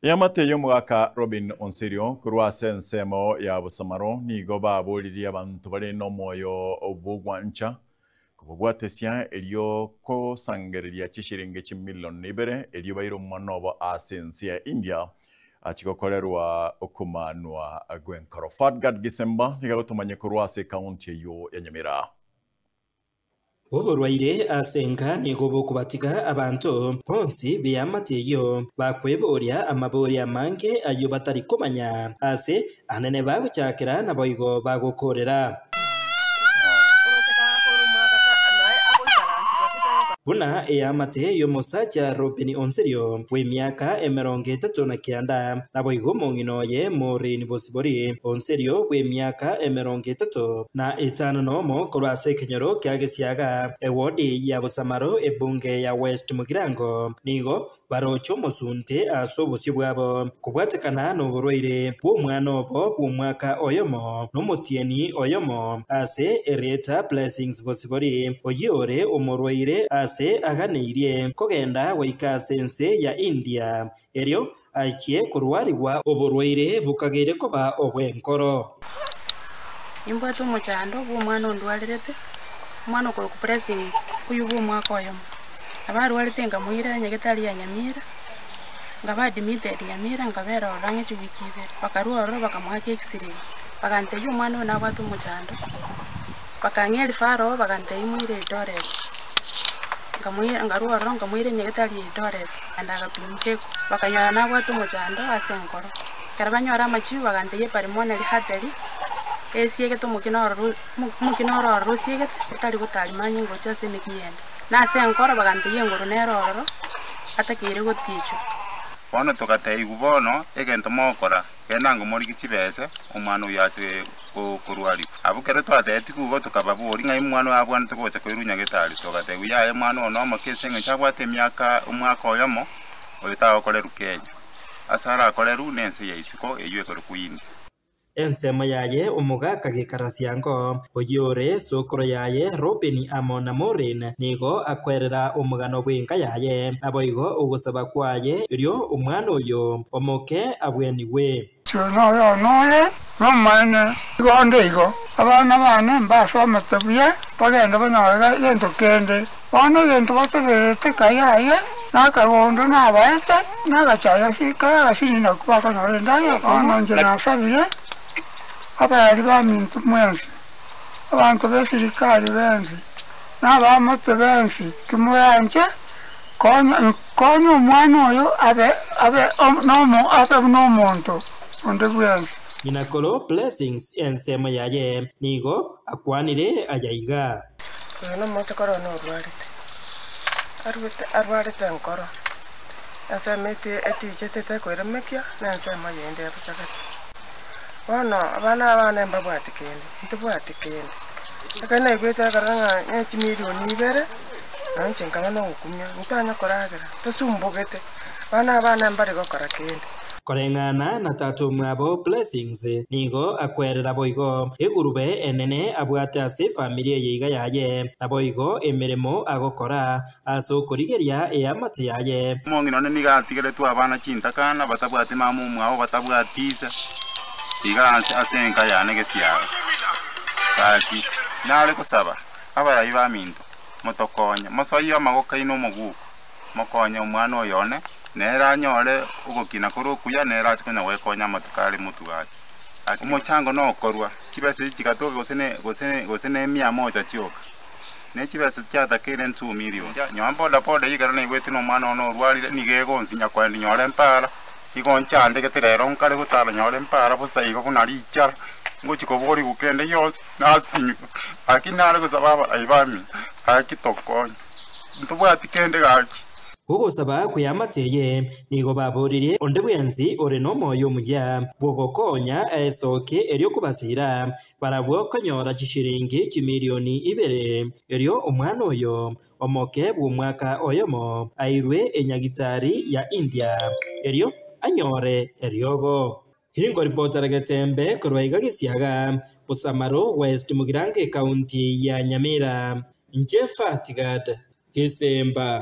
Eamate y'omogaka Robin Onserio korwa ase ensemo ya Bosamaro nigo baboririe abanto bare nomoyo bw'ogwancha kobabwatesia erio kosangereria chishiringi chimilion ibere erio baire omwana obo ase ense ya India achie gokorerwa okomanwa gw'enkoro. Fadgard Gisemba nigo agotomanyia korwa ase ekaunti eyio ya Nyamira. Oborwaire ase enka nigo bokobatiga abanto bonsi b'eamate eyio, bakweboria amaborio amange ayio batari komanya ase anene bagochakera naboigo bagokoorera. Buna eamate y'omosacha Rubeni Onserio, bw'emiaka 39, naboigo omong'ina oye Maureen Bosibori Onserio, bw'emiaka 35 korwa ase ekenyoro kia Gesiaga, ewodi ya Bosamaro, ebunge ya West Mugirango, nigo Baroche omosunte ase obosio bwabo, kobwatekana noborwaire bw'omwana obo bw'omwaka oyomo, nomotienyi oyomo, ase erieta Blessings Bosibori, oyio ore omorwaire ase aganeirie kogenda goika ase ense ya India, erio achie korwarigwa oborwaire bokageire koba obw'enkoro. Nimbwate omochando bw'omwana ondwarerete, omwana okorokwa Blessings, oyio bw'omwaka oyomo. Nabo arwarete nkamoira nyagetari ya Nyamira, nkaba admitted Nyamira nkabera ororo ang'e chiwiki ibere. Bakarwa ororo bakamoaka x-ray, bagantebia omwana oyo nabwate omochando, bakang'ea referral bagantebia moire Eldoret. Nkamoira nkarwa ororo nkamoira nyagetari ya Eldoret, naende agapimwa echo, bakanyora nabwate omochando ase enkoro. Ekero banyora amachiu bagantebia epulmonary artery esiegete omokina ororo omokina oro ororo osiegete otari gotarima onye ngocha ase emeki yende. Na ase enkoro bagantebia engoro nere ororo atakeire gotichwa. Bono togateigwa bono egento mogokora, genda ngomorigie chibese, omwana oyio ache korwarigwa. Abwo kero twatebetigwe igo tokababoria ng'ai omwana oyo abwanete gocha koirwa nyagetari, togatebiwa yaya omwana oyo nomoke ase eng'encho abwate emiaka omwaka oyomo, oyo tagokorerwa Kenya. Ase arakorerwe nense ya isiko eyio ekorokwa India. Ensemo yaye omogaka gekarasiango, oyio ore sokoro yaye Rubeni amo na Maureen, nigo akwerera omogano bw'enka yaye, naboigo ogosaba kwaye erio omwana oyo omoke abwenigwe. Inche noyo nore nomoene igo onde igo, abana bane mbasomete buya, bagende banyore gento kende. Bono egento bateberete kai aye, na akagondo nabaete, na agachaye ase kare agasini nakwo bakonyora endagera. Bono inche nasabire abayari baminto mwensi, abanto b'esirikari bensi, na abaamate bensi, timoranche konya konya omwana oyo abe abe nomo abe buna omonto onde bwensi. Ng'ina koro Blessings ensemo yaye nigo akwanire ayaiga. Oyo nomochokoro one orwarete, arwete arwarete enkoro, ensemo eti etichete tekoiremekia, na ensemo eyende ebochogete. Bono abana aba bane mbabwati kende, ntobwati kende. Ekero naigwete ekero ng'a ne chimilioni ibere, na inche nkaba nogokumia, ntanya koragera, tosumbogete, abana aba bane mbari gokora kende. Koreng'ana na tata omwabo Blessings nigo akwerera boigo egurube enene abwate ase efamiri eye iga yaye, naboigo emeremo agokora ase okorigeria eamate yaye. Omong'ina one nigo atigeretwe abana chintakana batabwati mama omwabo batabwati ise, iga ase enka yane gesiaro. Gaki, nare gosaba, abarai baminto, motokonye, mosoyie amagoko aino omoguko, Mokonye omwana oyo one, nere anyore ogokina kore okuya, nere ache konya gwekonya amatuko are motwe gaki. Omochango nokorwa, chibesa echi chigatoka gose ne gose gose ne emia moja chioka, ne chibesa chiatakeire two million. Nyowe boda boda eyio ekero naigwete na omwana one orwarire, nigo egonsinya koenda nyore mpara, igo nchandegete rero nkare gotara nyore mpara bosa igo buna richara, ngochi koborigwa kende gionsi, nasinywa, lakini nare gosaba abarai bamino, gaki tokonye. Ntobwati kende gaki. Ogosaba kw'eamate eye nigo baboririe onde bwensi ore nomoyo omuya bw'ogokonya aesoke erio kobasiira barabwo konyora chishiringi chimilioni ibere, erio omwana oyo omoke bw'omwaka oyomo airwe enyagitari ya India erio anyore eriogo. Inkoripotera Getembe korwa iga Gesiaga, Bosamaro, West Mugirango Ekaunti ya Nyamira. Inche Fatigad Gesemba.